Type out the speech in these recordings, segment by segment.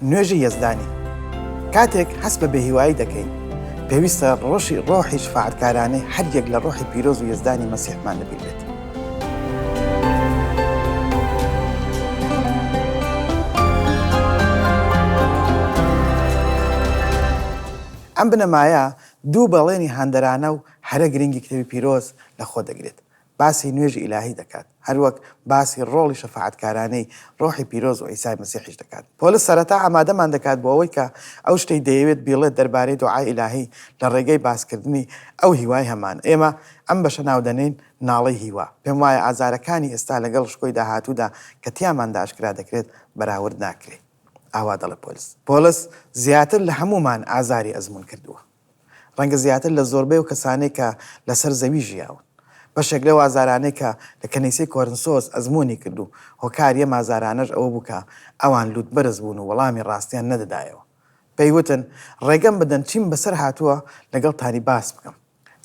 نوێژی یەزدانی. کاتێک هەست بە بێهیوایی دەکەین، پێویستە ڕۆشی ڕۆحی شفاعەتکارانەی هەر یەک لە ڕۆحی پیرۆز و یەزدانی مەسیحمان لەبیر بێت. ئەم بنەمایە دوو بەڵێنی هاندەرانە و هەرە گرنگی کتێبی پیرۆز لەخۆ دەگرێت. باسی نوێژی ئیلاهی دەکات، هەروەک باسی ڕۆڵی شەفاعەتکارانەی ڕۆحی پیرۆز و عیسای مەسیحیش دەکات. پۆلس سەرەتا ئامادەمان دەکات بۆ ئەوەی کە ئەو شتەی دەیەوێت بیڵێت دەربارەی دوعای ئیلاهی لە ڕێگەی باسکردنی ئەو هیوای هەمان. ئێمە ئەم بەشە ناودەنێین ناڵەی هیوا. پێم وایە ئازارەکانی ئێستا لەگەڵ شکۆی داهاتوودا کە تیاماندا ئاشکرا دەکرێت بەراورد ناکرێ. ئاوا دەڵێ پۆلس. پۆلس زیاتر لە هەموومان ئازاری ئەزموون کردووە. ڕەنگە زیاتر لە زۆربەی ئەو کەسانەی کە لەسەر زەوی ژیاون. بەشێک لەو ئازارانەی کە لە کەنیسەی کۆرنسۆس ئەزموونی کرد و هۆکاری ئەم ئازارانەش ئەوە بوو کە ئەوان لووتبەرز بوون و وەڵامی ڕاستیان نەدەدایەوە. پێی وتن، ڕێگەم بدەن چیم بەسەر هاتووە لەگەڵتانی باس بکەم.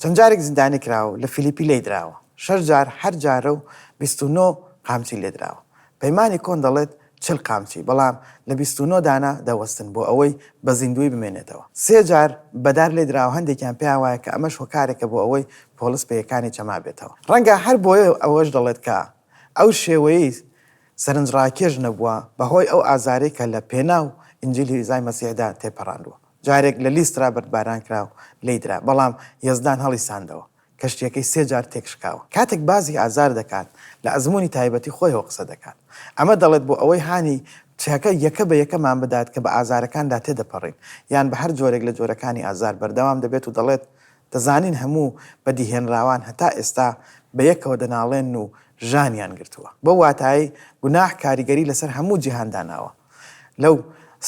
چەند جارێک زیندانی کراوە و لە فیلیپی لێی دراوە. شەش جار هەر جارە و 29 قامچی لێ دراوە. پەیمانی کۆن دەڵێت 40 قامچی، بەڵام لە 29 دانە دەوەستن بۆ ئەوەی بە زیندوویی بمێنێتەوە. سێ جار بە دار لێ دراوە، هەندێکیان پێیان وایە کە ئەمەش هۆکارێکە بۆ ئەوەی پۆڵس پێیەکانی چەمابێتەوە. ڕەنگە هەر بۆیە ئەوەش دەڵێت کە ئەو شێوەیەی سەرنجڕاکێش نەبووە بەهۆی ئەو ئازارەی کە لە پێناو ئینجیلی عیسای مەسیحدا تێپەڕاندووە. جارێک لە لیسترا بەردباران کرا و لێی درا، بەڵام یەزدان هەڵیساندەوە. کەشتییەکەی سێ جار تێکشکاوە. کاتێک باسی ئازار دەکات، لە ئەزموونی تایبەتی خۆیەوە قسە دەکات. ئەمە دەڵێت بۆ ئەوەی هانی تاکە یەکە بە یەکەمان بدات کە بە ئازارەکاندا تێدەپەڕین، یان بە هەر جۆرێک لە جۆرەکانی ئازار بەردەوام دەبێت و دەڵێت، دەزانین هەموو بەدیهێنراوان هەتا ئێستا بە یەکەوە دەناڵێنن و ژانیان گرتووە. بەو واتایەی گوناح کاریگەری لەسەر هەموو جیهان داناوە. لەو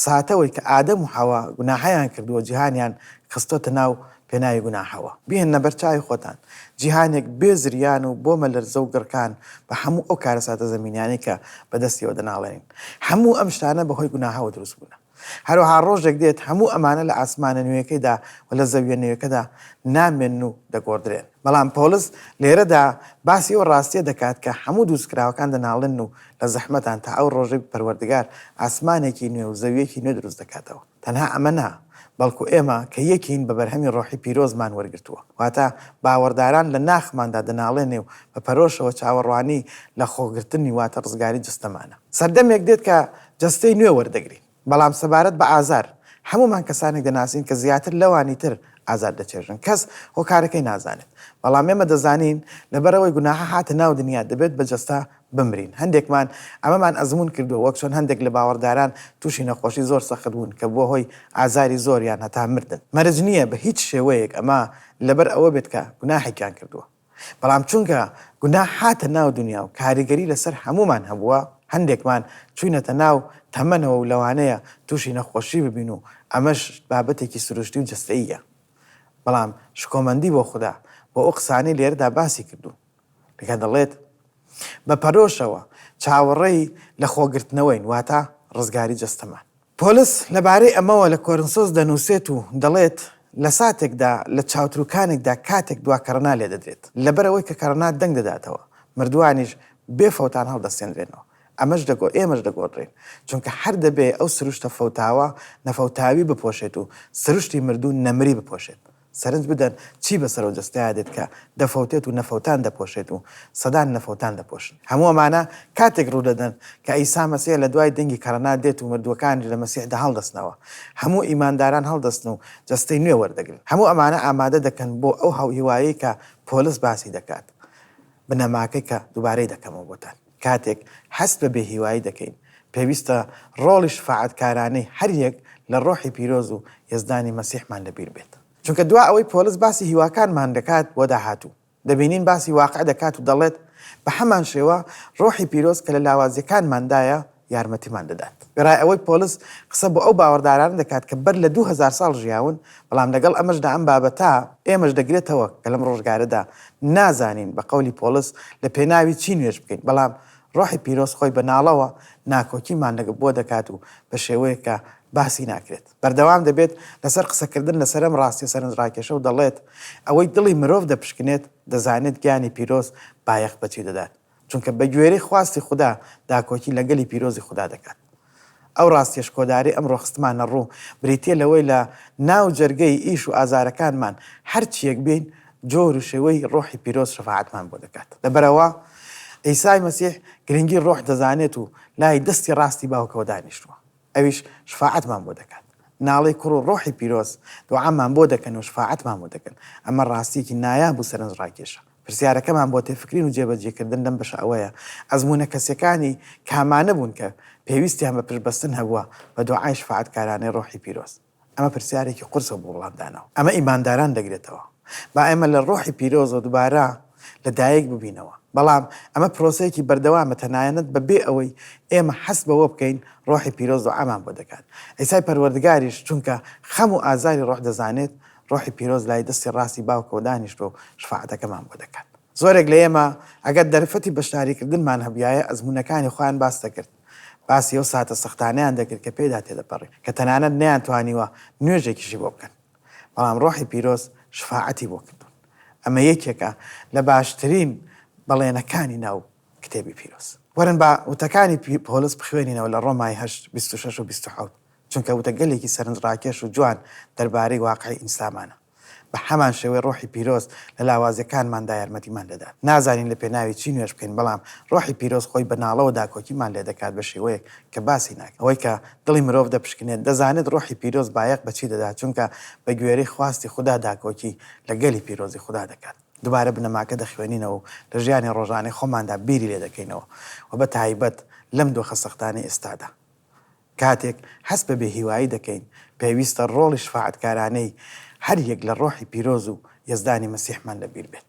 ساتەوەی کە ئادەم و حەوا گوناحیان کردووە جیهانیان خستۆتە ناو پێناوی گوناحەوە. بیهێننە بەر چاوی خۆتان جیهانێک بێ زریان و بۆمەلەرزە و گڕکان بە هەموو ئەو کارەساتە زەمینیانەی کە بە دەستیەوە دەناڵێنین. هەموو ئەم شتانە بە هۆی گوناحەوە دروست بوونە. هەروەها ڕۆژێک دێت هەموو ئەمانە لە ئاسمانە نوێیەکەیدا و لە زەوییە نوێیەکەدا نامێنن و دەگۆڕدرێن. بەڵام پۆڵس لێرەدا باسی ئەو ڕاستییە دەکات کە هەموو دروستکراوەکان دەناڵێنن و لە زەحمەتان تا ئەو ڕۆژەی پەروەردگار ئاسمانێکی نوێ و زەوییەکی نوێ دروست دەکاتەوە. تەنها ئەمە نا، بەڵکو ئێمە کە یەکین بە بەرهەمی ڕۆحی پیرۆزمان وەرگرتووە. واتە باوەڕداران لە ناخماندا دەناڵێنێ و بە پەرۆشەوە چاوەڕوانی لەخۆگرتنی واتە ڕزگاری جەستەمانە. سەردەمێک دێت کە جەستەی نوێ وەردەگرین. بەڵام سەبارەت بە ئازار، هەموومان کەسانێک دەناسین کە زیاتر لەوانی تر ئازار دەچێژن. کەس هۆکارەکەی نازانێت. بەڵام ئێمە دەزانین لەبەرئەوەی گوناحە هاتە ناو دنیا دەبێت بە جەستە بمرین. هەندێکمان ئەمەمان ئەزموون کردووە، وەک چۆن هەندێک لە باوەڕداران تووشی نەخۆشی زۆر سەخت بوون کە بووە هۆی ئازاری زۆریان هەتا مردن. مەرج نییە بە هیچ شێوەیەک ئەمە لەبەر ئەوە بێت کە گوناحێکیان کردووە. بەڵام چونکە گوناه هاتە ناو دونیا و کاریگەری لەسەر هەموومان هەبووە، هەندێکمان چووینەتە ناو تەمەنەوە و لەوانەیە تووشی نەخۆشی ببین و ئەمەش بابەتێکی سروشتی و جەستەییە. بەڵام شکۆمەندی بۆ خودا بۆ ئەو قسانەی لێرەدا باسی کردوون. کە دەڵێت، بە پەرۆشەوە چاوەڕێی لەخۆگرتنەوەین، واتە ڕزگاری جەستەمان. پۆلس لەبارەی ئەمەوە لە کۆرنسۆس دەنووسێت و دەڵێت، لە ساتێکدا، لە چاوتروکانێکدا کاتێک دوا کەڕەنا لێدەدرێت. لەبەرئەوەی کە کەڕەنا دەنگ دەداتەوە، مردووانیش بێ فەوتان هەڵدەستێنرێنەوە. ئەمەش دەگۆ ئێمەش دەگۆڕدرێین. چونکە هەر دەبێ ئەو سروشتە فەوتاوە نەفەوتاوی بپۆشێت و سروشتی مردوو نەمری بپۆشێت. سەرنج بدەن چی بەسەر ئەو جەستەیا دێت کە دەفەوتێت و نەفەوتان دەپۆشێت و سەدان نەفەوتان دەپۆشن. هەموو ئەمانە کاتێک ڕوودەدەن کە عیسا مەسیح لە دوای دەنگی کەڕەنا دێت و مردووەکانیش لە مەسیحدا هەڵدەستنەوە. هەموو ئیمانداران هەڵدەستن و جەستەی نوێ وەردەگرن. هەموو ئەمانە ئامادە دەکەن بۆ ئەو هیوایەی کە پۆلس باسی دەکات، بنەماکەی کە دووبارەی دەکەمەوە بۆتان. کاتێک هەست بە بێهیوایی دەکەین، پێویستە ڕۆڵی شفاعەتکارانەی هەر یەک لە ڕۆحی پیرۆز و یەزدانی مەسیحمان لەبیر بێت. چونکە دوا ئەوەی پۆلس باسی هیواکانمان دەکات بۆ داهاتوو، دەبینین باسی واقع دەکات و دەڵێت، بە هەمان شێوە ڕۆحی پیرۆز کە لە لاوازییەکانماندایە یارمەتیمان دەدات. وێڕای ئەوەی پۆلس قسە بۆ ئەو باوەڕدارانە دەکات کە بەر لە 2000 ساڵ ژیاون، بەڵام لەگەڵ ئەمەشدا ئەم بابەتە ئێمەش دەگرێتەوە کە لەم ڕۆژگارەدا نازانین بە قەولی پۆڵس لە پێناوی چی نوێژ بکەین، بەڵام ڕۆحی پیرۆز خۆی بە ناڵەوە ناکۆکیمان لەگە بۆ دەکات و بە شێوەیەک کە باسی ناکرێت بەردەوام دەبێت لەسەر قسەکردن لەسەر ئەم ڕاستیە سەرنجڕاکێشە و دەڵێت ئەوەی دڵی مرۆڤ دەپشکنێت دەزانێت گیانی پیرۆز بایەخ بە چی دەدات. چونکە بەگوێرەی خواستی خودا داکۆکی لە گەلی پیرۆزی خودا دەکات. ئەو ڕاستیە شکۆدارەی ئەمڕۆ خستمانە ڕوو، بریتیە لەوەی لە ناو جەرگەی ئیش و ئازارەکانمان هەرچیەک بین، جۆر و شێوەی ڕۆحی پیرۆز شەفاعەتمان بۆ دەکات. لەبەرئەوە عیسای مەسیح گرنگی ڕۆح دەزانێت و لای دەستی ڕاستی باوکەوە دانیشتووە. ئەویش شفاعەتمان بۆ دەکات. ناڵەی کوڕ و ڕۆحی پیرۆز دوعامان بۆ دەکەن و شفاعەتمان بۆ دەکەن. ئەمە ڕاستییەکی نایاب و سەرنجڕاکێشە. پرسیارەکەمان بۆ تێفکرین و جێبەجێکردن لەم بەشە ئەوەیە، ئەزموونە کەسییەکانی کامانە بوون کە پێویستیان بە پشتبەستن هەبووە بە دوعای شفاعەتکارانەی ڕۆحی پیرۆز؟ ئەمە پرسیارێکی قورسە بۆ وڵامدانەوە. ئەمە ئیمانداران دەگرێتەوە. با ئێمە لە ڕۆحی پیرۆزەوە دوبارە لە دایک ببینەوە. بەڵام ئەمە پرۆسەیەکی بەردەوامە تەنانەت بە بێ ئەوەی ئێمە هەست بەوە بکەین ڕۆحی پیرۆز دوعامان بۆ دەکات. عیسای پەروەردگاریش چونکە خەم و ئازاری ڕۆح دەزانێت، ڕۆحی پیرۆز لای دەستی ڕاستی باوکەوە دانیشتوە و شفاعەتەکەمان بۆ دەکات. زۆرێک لە ئێمە ئەگەر دەرفەتی بەشداریکردنمان هەبویایە ئەزموونەکانی خۆیان باس دەکرد. باسی ئەو ساتە سەختانەیان دەکرد کە پێیدا تێدەپەڕین، کە تەنانەت نەیانتوانیوە نوێژێکیشی بۆ بکەن. بەڵام ڕۆحی پیرۆز شفاعەتی بۆ کردوون. ئەمە یەکێکە لە باشترین بەڵێنەکانی ناو کتێبی پیرۆز. وەرن با وتەکانی پۆڵس بخوێنینەوە لە ڕۆمای هەشت، 26 و 27، چونکە وتەگەلێکی سەرنجڕاکێش و جوان دەربارەی واقعی ئینسامانە. بە هەمان شێوەی ڕۆحی پیرۆز لە لاوازیەکانماندا یارمەتیمان دەدات. نازانین لە پێناوی چی نوێژ بکەین، بەڵام ڕۆحی پیرۆز خۆی بە ناڵەوە داکۆکیمان لێ دەکات بە شێوەیەک کە باسی ناکەین. ئەوەی کە دڵی مرۆڤ دەپشکنێت دەزانێت ڕۆحی پیرۆز بایەخ بە چی دەدات، چونکە بە گوێرەی خواستی خودا داکۆکی لە گەلی پیرۆزی خودا دەکات. دوبارە بنەماکە دەخوێنینەوە و لە ژیانی ڕۆژانەی خۆماندا بیری لێ دەکەینەوە و بە تایبەت لەم دۆخە سەختانەی ئێستادا. کاتێک هەست بە بێهیوایی دەکەین، پێویستە ڕۆڵی شفاعەتکارانەی هەر یەک لە ڕۆحی پیرۆز و یەزدانی مەسیحمان لەبیر بێت.